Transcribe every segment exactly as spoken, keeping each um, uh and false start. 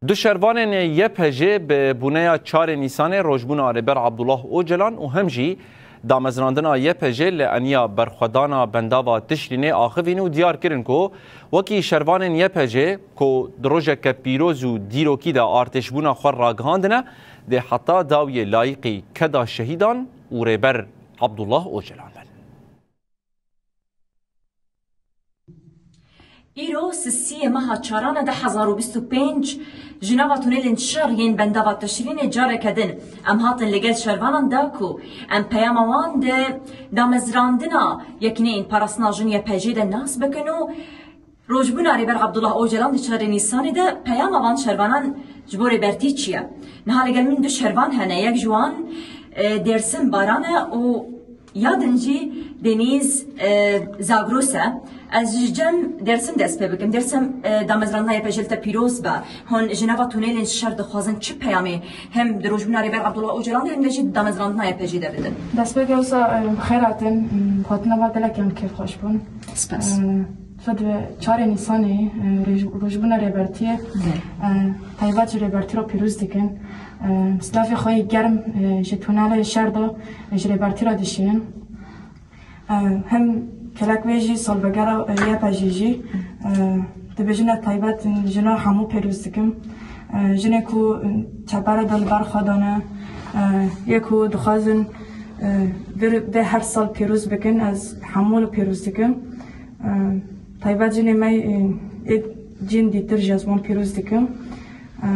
Du şervanên Y P J bi boneya çarê Nîsanê rojbûna Rêber Abdullah Ocalan û hem jî damezrandina Y P J li eniya berxwedana bendava Tişrînê axivîn û diyar kirin ku wekî şervanên Y P J ku di rojeke pîroz û dîrokî de artêşbûna xwe ragihandine, dê heta dawiyê layîqî keda şehîdan û Rêber Abdullah Ocalan bin. Îro sisiyê meha çaran e du hezar û bîst û pênc, ji nava tunelên şer yên bendava Teşrînê careke din em hatin li gel şervanan da ku em peyama wan di damezrandina Yekîneyên Parastina Jin Y P J de nas bikin û rojbûna Rêber Abdullah Ocalan di çarê Nîsanê de peyama van şervanan ji bo Rêbertî çi ye? Niha li gel min du şervan hene, yek ji wan e, Dêrsim Baran e û ya din jî Denîz e, Zagros e. Ez ji cem Dêrsim dest pê bikim. Dêrsim, e, damezrandina Y P J li te pîroz be. Hûn ji nava tunelên şer dixwazin çi peyamê hem di rojbûna Rêber Abdullah Ocalan de hem de jî di damezrandina Y P J de bidin? Destpêkê wisa, e, bi xêr hatin. Hatina me gelek em kêfxweş bûn. Spas. E, Xwe di çarê Nîsanê, e, rêj- rojbûna Rêbertiyê, Belê. e, taybet ji Rêbertî re pîroz dikin. E, Silavê xwe yê germ, e, ji tunelê şer de, e, ji Rêbertî re dişînin. E, Hem kelek wê jî salvegera, e, Y P J jî, e, dibêjine taybet jina hemû pêroz dikim. E, Jinê ku, e, çepere de li ber xwe dane, e, yê ku dixwazin, e, vir vê her sal pêroz bikin, ez hemû li pêroz dikim. E, Taybet jinê me, e, ê cîn dîtir jî ez wan pîroz dikim. E,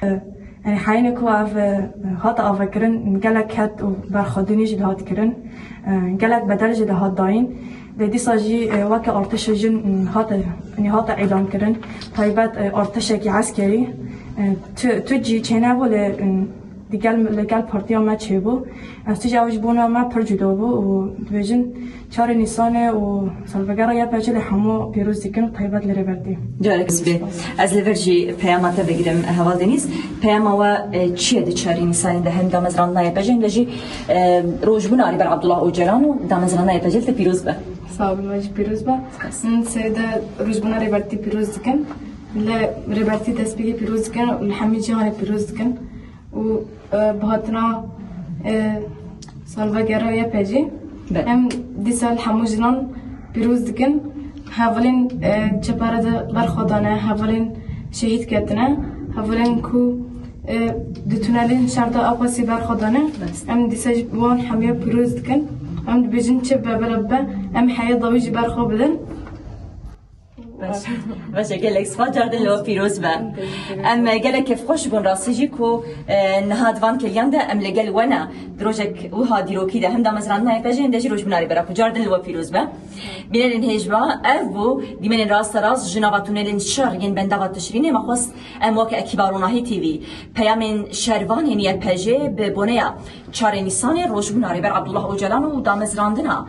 e, Yani heyînê ku ev, e, hate avakirin, gelek ked û berxwedinî jî dihat kirin, e, gelek bedel jî dihat dayîn. Lê dîsa jî, e, weke artişê jin, e, hate, yani hate îlan kirin. Taybet, e, artişekî eskerî, e, tu, tu cî çênebû lê, e, Digel, li gel partiya me çêbû. Ez tije ew ji bona me pir cuda bû û dibêjin çarê Nîsanê û salvegera Y P J lê hemû pîroz dikin û taybet li Rêbertî. Carek spê. Ez li vir jî peyama te bigirim, heval Denîz. Peyama we, e, çi ye di çarê Nîsanê de hem damezrandina Y P J hem de jî, e, rojbûna Rêber Abdullah Ocalan û damezrandina Y P J li te pîroz be? Sağ olun, me jî pîroz be. Min serê de rojbûna Rêbertî pîroz dikin. Li Rêbertî destpêkê pîroz dikin û li hemî cîhanê pîroz dikin. û, e, bi hatina, e, salvegera Y P J. Be. Em dîsa li hemû jinan pîroz dikin. Hevalên, e, çepere de berxwe dane, hevalên şehîd ketine, hevalên ku, e, di tunelên şer de aqasî berxwe dane. Bes. Em dîsa ji wan hemiya pîroz dikin. Em dibêjin çi be bela bibe, em heye dawî ji ber xwe bidin. Baş. Baş e, gelek spas, cardin li we pîroz be. Em, e, gelek kêfxweş bûn rastî jî ku, e, niha di van keliyan de em li gel we ne. Di rojek wiha dîrokî de hem damezrandina Y P J hem de jî rojbûna Rêber Apo. Cardin li we pîroz be. Bînerên hêjba, ev bû dîmenên rasterast ji nava tunelên şer yên bendava Tişrînê. Me xwest em weke ekîba Ronahî T V peyamên şervanên Y P J bi boneya çarê Nîsanê, rojbûna Rêber Abdullah Ocalan û damezrandina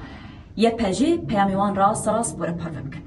Y P J peyamê wan rasterast bi we re parve bikin.